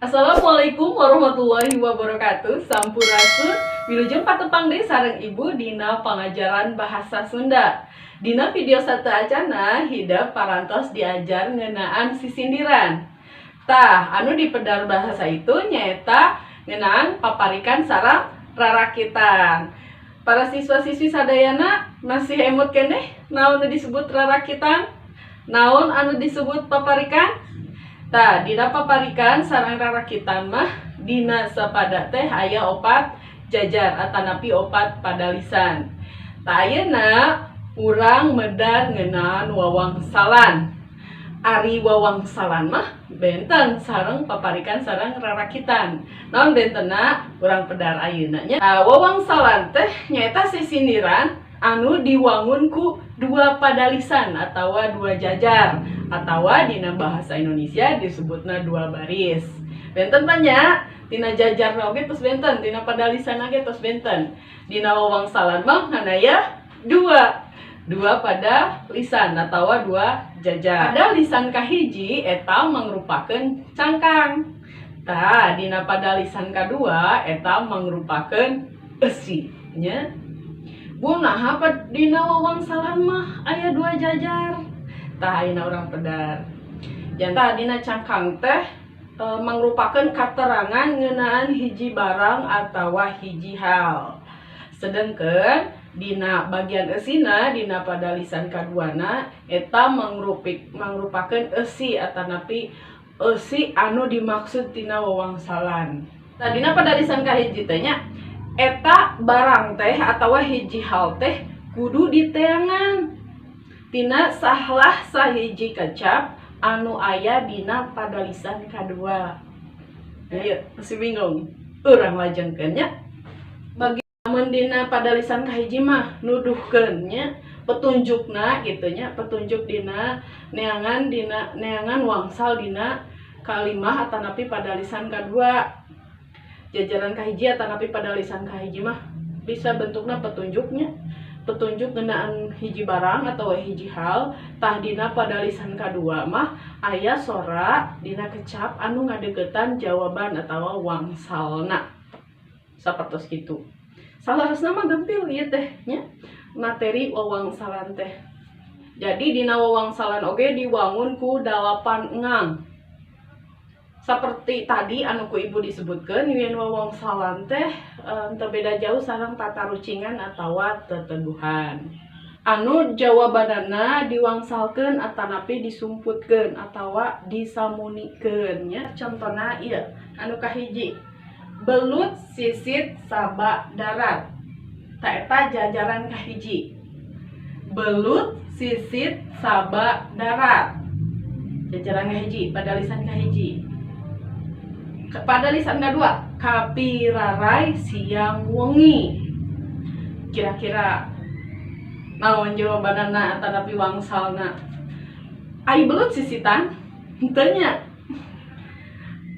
Assalamualaikum warahmatullahi wabarakatuh. Sampurasun. Wilujeng patepang deui sareng Ibu dina pangajaran bahasa Sunda. Dina video sateuacanna hidep parantos diajar ngeunaan sisindiran. Tah, anu dipedar bahasa itu nyaeta ngeunaan paparikan sareng rarakitan. Para siswa-siswi sadayana masih emut keneh naon nu disebut rarakitan? Naon anu disebut paparikan? Tah, dina paparikan sareng rarakitan mah dina sapada teh aya opat jajar atanapi opat padalisan. Tah, ayeuna urang medar ngeunaan wawangsalan. Ari wawangsalan mah benten sareng paparikan sareng rarakitan. Naon bentenna, urang pedar ayeuna nya. Nah, wawangsalan teh nyaeta sisindiran anu diwangun ku dua padalisan atawa dua jajar atawa dina bahasa Indonesia disebutna dua baris. Benten nya, tina jajar oge tos benten, tina padalisan oge tos benten. Dina wawangsalan mah ngan aya dua dua pada lisan atau dua jajar. Pada lisan kahiji eta mangrupakeun cangkang. Tah, dina pada lisan kadua eta mangrupakeun eusi nya. Bu, naha dina wawangsalan mah aya dua jajar? Tah, ayeuna urang pedar. Janten dina cangkang teh mangrupakeun katerangan ngeunaan hiji barang atawa hiji hal. Sedengkeun dina bagian eusina, dina padalisan kaduana, eta mangrupakeun eusi atanapi eusi anu dimaksud tina wawangsalan. Tah, dina padalisan kahiji teh nya, eta barang teh atawa hiji hal teh kudu diteangan tina salah sahiji kecap anu aya dina padalisan kadua. Ayo, masih bingung? Urang lajengkeun nya. Bagi lamun dina padalisan kahiji mah nuduhkeun nya, petunjukna gitu nya, petunjuk dina neangan, dina neangan wangsal dina kalimah atanapi padalisan kadua. Jajaran kahiji atanapi padalisan kahiji mah bisa bentukna petunjuknya, petunjuk ngeunaan hiji barang atau hiji hal. Tah, dina padalisan kadua mah aya sora dina kecap anu ngadeukeutan jawaban atau wangsalna, sapertos kitu. Saleresna mah gampil ieu teh nya, materi wawangsalan teh. Jadi dina wawangsalan oge diwangun ku dalapan engang seperti tadi anu ku Ibu disebutkan, yen wawangsalan teh teu beda jauh sareng tatarucingan atawa teteduhan anu jawabanana diwangsalkeun atanapi disumputkeun atawa disamunikeun nya. Contona ieu anu kahiji, belut sisit saba darat. Tah, eta jajaran kahiji, belut sisit saba darat, jajaran kahiji, padalisan kahiji. Padalisan kedua, kapirarai siang wengi. Kira-kira naon jawabanana atanapi wangsalna? Ai belut sisitan? Henteu nya.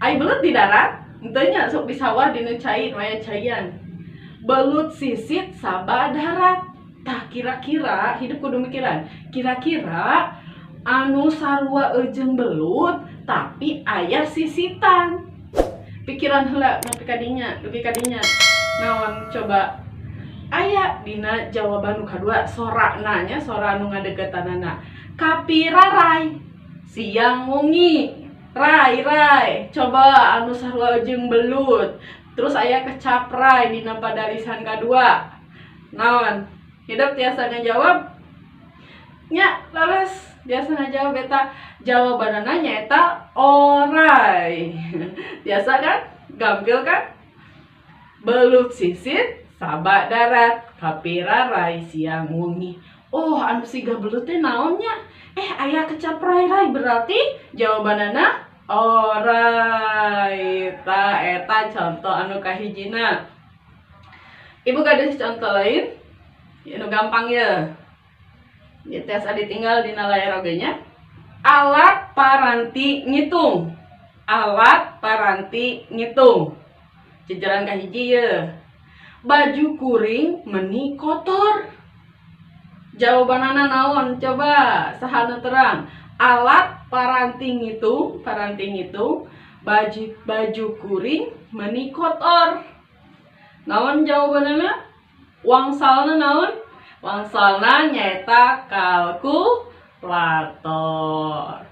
Ai belut di darat? Henteu nya, sok di sawah, dina cai, aya caian. Belut sisit saba darat. Tah, kira-kira hidep kudu mikiran, kira-kira anu sarua jeung belut tapi aya sisitan. Pikiran heula nepi ka dinya, dugi ka dinya. Naon coba aya dina jawaban nu kadua? Sorana nya, sora anu ngadeuketanana, kapirarai siang wengi. Rai, rai, coba anu sarua jeung belut terus aya kecap rai dina padalisan kadua, naon? Hidep tiasa ngajawab nya? Leres, biasa ngajawab. Eta jawabanana nyaeta orai. Biasa kan, gampil kan? Belut sisit saba darat, kapirarai siang wengi. Oh, anu siga belut teh naonnya? Eh, aya kecap rai rai, berarti jawabanana orai. Tah, eta contoh anu kahijina. Ibu gaduh contoh lain anu gampang ya. Ya, tiasa ditinggal dina layar oge nya. Alat paranti ngitung. Alat paranti ngitung. Jajaran kahiji ye. Baju kuring meni kotor. Jawabanana naon? Coba saha nu terang? Alat paranti ngitung, paranti ngitung. Baju kuring meuni kotor. Naon jawabanana? Wangsalna naon? Wangsalna nyaeta kalkulator.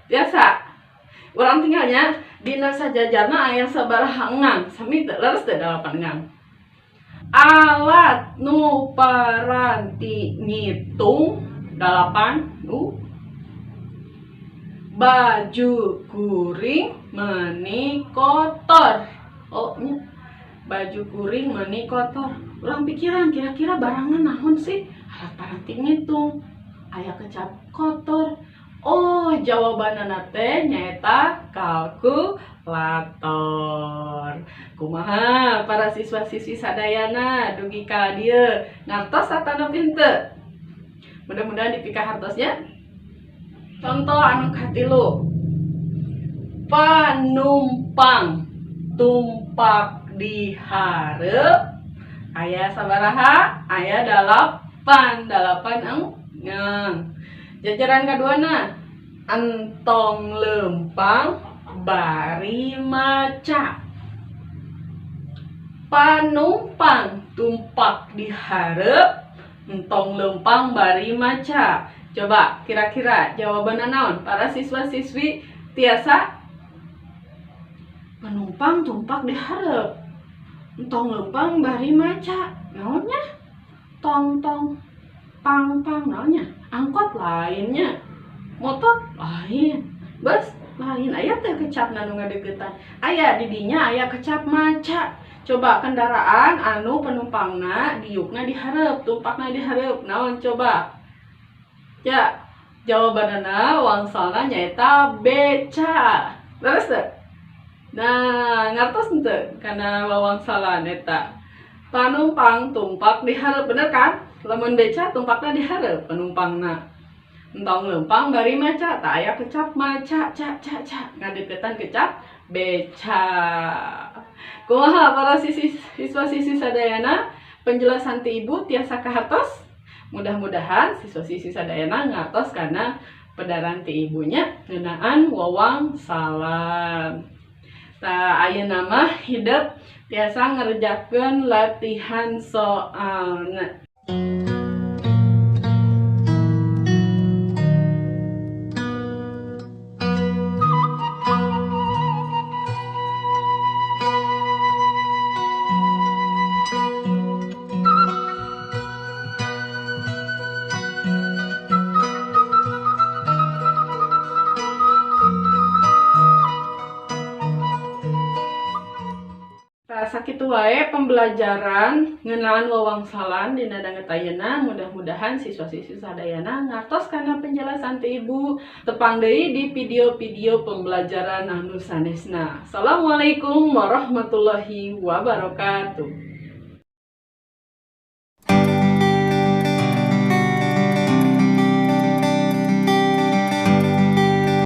Biasa. Urang tinggalnya dina sajajarna aya sabaraha engang, sami teu leres teu 8 engang. Alat nu paranti ngitung 8 nu. Baju kuring meuni kotor. Oh, nya. Baju kuring meuni kotor. Urang pikiran kira-kira barangna naon sih? Alat paranti ngitung. Aya kecap kotor. Oh, jawabanana teh nyaeta kalkulator. Kumaha para siswa-siswi sadayana dugi ka dieu ngartos atanapi henteu? Mudah-mudahan dipikahartos nya. Contoh anu katilu. Panumpang tumpak di hareup aya sabaraha? Aya 8, 8 engang. Jajaran kaduana entong lempang bari maca. Panumpang tumpak di hareup entong lempang bari maca. Coba kira-kira jawabanna naon? Para siswa-siswi tiasa penumpang tumpak di hareup entong lempang bari maca. Naonnya? Tong tong pang pang naonnya? Angkot lainnya, motor lain, bus lain. Aya teh kecapna nu ngadeukeutan. Aya di dinya aya kecap maca. Coba kendaraan anu penumpangna diukna di hareup, tumpakna di hareup. Naon coba? Ya, jawabanana wangsalna nyaeta beca. Leres teu? Nah, ngartos henteu kana wawangsalan eta? Panumpang tumpak di hareup, bener kan? Lamun beca tumpakna di hareup penumpangna. Entong lempang bari maca, tah aya kecap maca, ca ca ca, ngadeukeutan kecap beca. Kumaha para siswa-siswi sadayana, penjelasan ti ibu tiasa kahartos? Mudah-mudahan siswa-siswi sadayana ngartos kana pedaran ti ibunya ngeunaan wawangsalan. Tah ayeuna mah hidep tiasa ngerjakeun latihan soalna. Sakitu wae pembelajaran ngeunaan wawangsalan dina danget ayeuna. Mudah-mudahan siswa-siswi sadayana ngartos kana penjelasan ti ibu. Tepang deui di video-video pembelajaran anu sanesna. Assalamualaikum warahmatullahi wabarakatuh.